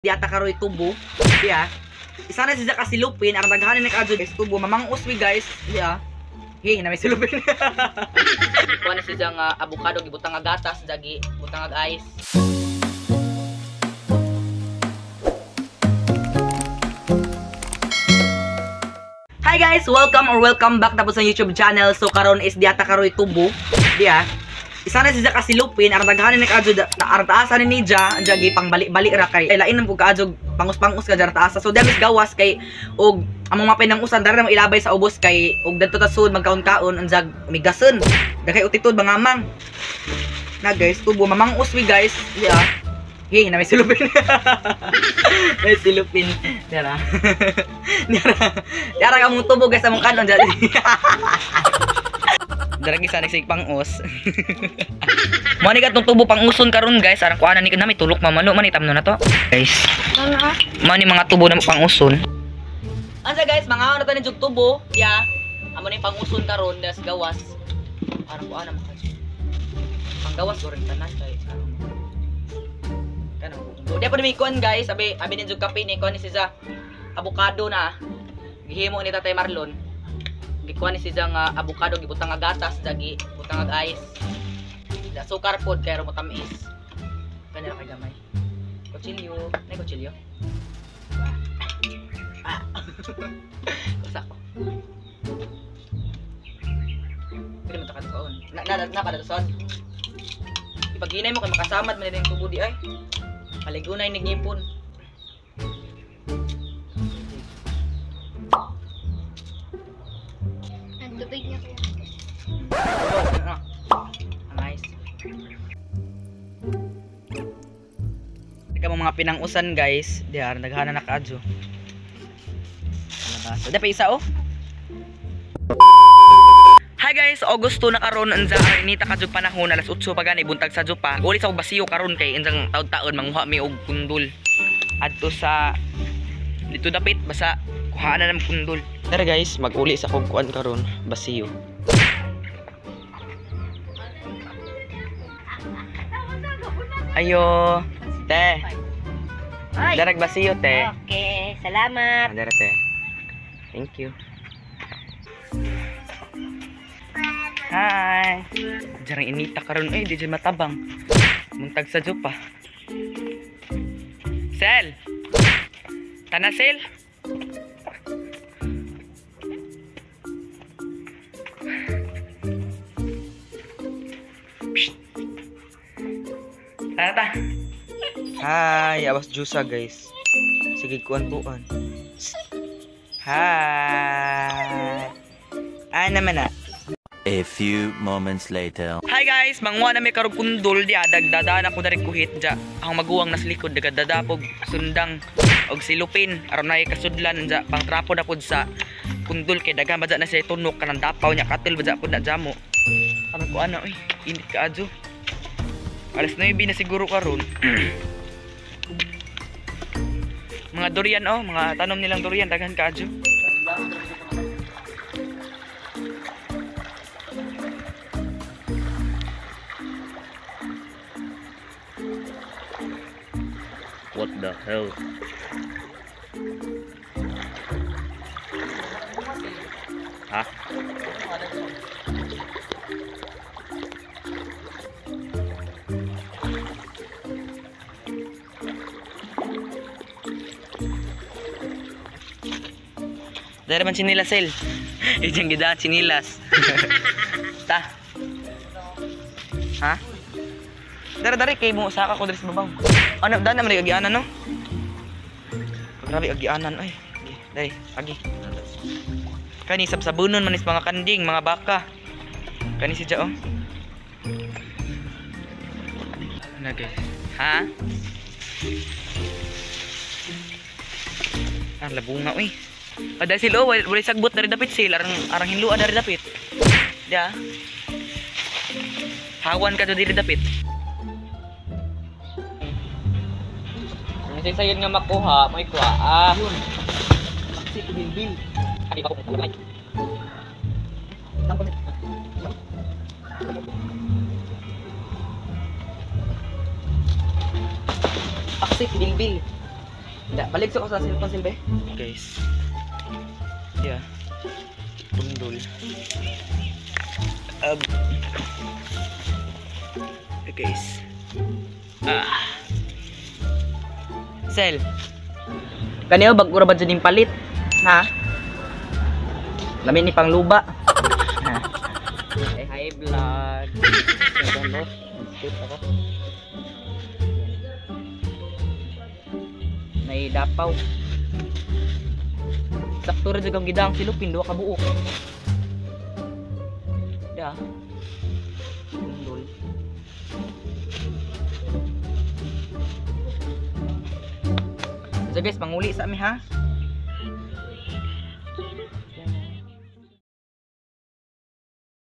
Diata karoy tubo. Diya. Isa na siya kasilupin aron daghanin ni kaadyo guys tubo mamangos we guys. Diya. Hey, na may silupin. Kuha na siya nga avocado gibutang nga gatas dagi butang nga ice. Hi guys, welcome or welcome back tapos sa YouTube channel. So karon is diata karoy tubo. Diya. Isa na siya kasilupin aron daghanin ni kaadyo aron taasan ni niya dagi pang bali-bali ra kay lain man pud kaadyo pangus-pangus ka dyan taasa. So damis gawas kay og among mapinangusan dara mo ilabay sa ubos kay og dadto ta sud magkaon-kaon unjag umigason. Daghay utitud mangamang. Na guys, tubo mamangos we guys. Yeah. Hey, na may silupin. May silupin. Dara. Dara. Dara ka mong tubo guys among kanon dyan. Dara gisa nagsig pangos. Mo ni katong tubo panguson karon guys, arang kuanan ni kanami tulok mamalo man itamno na to. Guys. Mo ni mga tubo na panguson. Ansa guys, mga ano ta ni jug tubo, ya. Amo ni panguson karon das gawas. Arang kuanan man kayo. Panggawas goreng tanan kay kanang buo. Di pa ni kuan guys, abi abi ni jug kape ni kuan ni siya avocado na. Gihimo ni Tatay Marlon. Gikuan ni siya nga avocado gibutang nga gatas dagi butang nga ice. Da sukar pod kay ro matamis. Kanira kay gamay. Kutsilyo, nay kutsilyo. Ah. Basta ko. Pwede mo takad kaon. Na na na kada sod. Ipaghinay mo kay makasamad man din tubo di ay. Paligunay nigipon. Ang tubig niya kaya. Nice. Ika mo mga pinangusan guys, diar naghana na kaadyo. Kalabasa. Dapat isa oh. Hi guys, Augusto na karon unsa inita kadjog panahon alas 8 pa gani buntag sa pa. Uli sa og basiyo karon kay unsang taud-taon manguha mi og kundol. Adto sa dito dapit basta kuhaan na ng kundol. Tara guys, maguli sa kog kuan karon basiyo. Ayo, te. Darag basiyo te. Okay, salamat. Dara te. Thank you. Hi. Jarang inita karon eh, di dyan matabang. Muntag sa jupa. Sel. Tana Sel. Psst. Tara ta. Hi, awas jusa guys. Sige kuan-kuan. Hi. Ay naman na. A few moments later. Hi guys, manguha na may karog kundol di dagdadaan ako dari kuhit dya. Ang maguwang nas likod dagadadapog sundang og silupin aron naay kasudlan dya pangtrapo na pud sa kundol kay daghan ba na siya tunok kanang dapaw nya katil ba pud na jamo. Aron ko ana oy, init ka adyo. Alas 9 na siguro karon. Mga durian oh, mga tanom nilang durian daghan ka adyo. What the hell? Ha? Dara man sinilas sel. Ijang gidaan sinilas. Ta. Ha? Dara dara kay mo saka ko diri sa babaw. Ano daan naman agianan no? Grabe agianan ay. Dai, agi. Kani sabsabunon man is mga kanding, mga baka. Kani si oh. Ano guys? Ha? Ah, labunga oy. Ada sila oh, wala sagbot na rin dapit sila, arang arang hinluan na rin dapit. Ya. Hawan ka diri dapit. Kasi sayon nga makuha, may kuha. Ah. Yun. Maksi bilbil. Ay ba ko. Paksi bilbil. Da, balik sa ko sa cellphone silbe. Guys. Yeah. Tundol. Guys. Ah. Sel. Kaniyo bag ura ba dyan yung palit? Ha? Lami ni pangluba. Ha. Hey, hi vlog. Skip ako. Naidapaw. Sakto ra jud ang gidang silupin duha ka buok. Da. Tundol. So guys, panguli sa ami ha.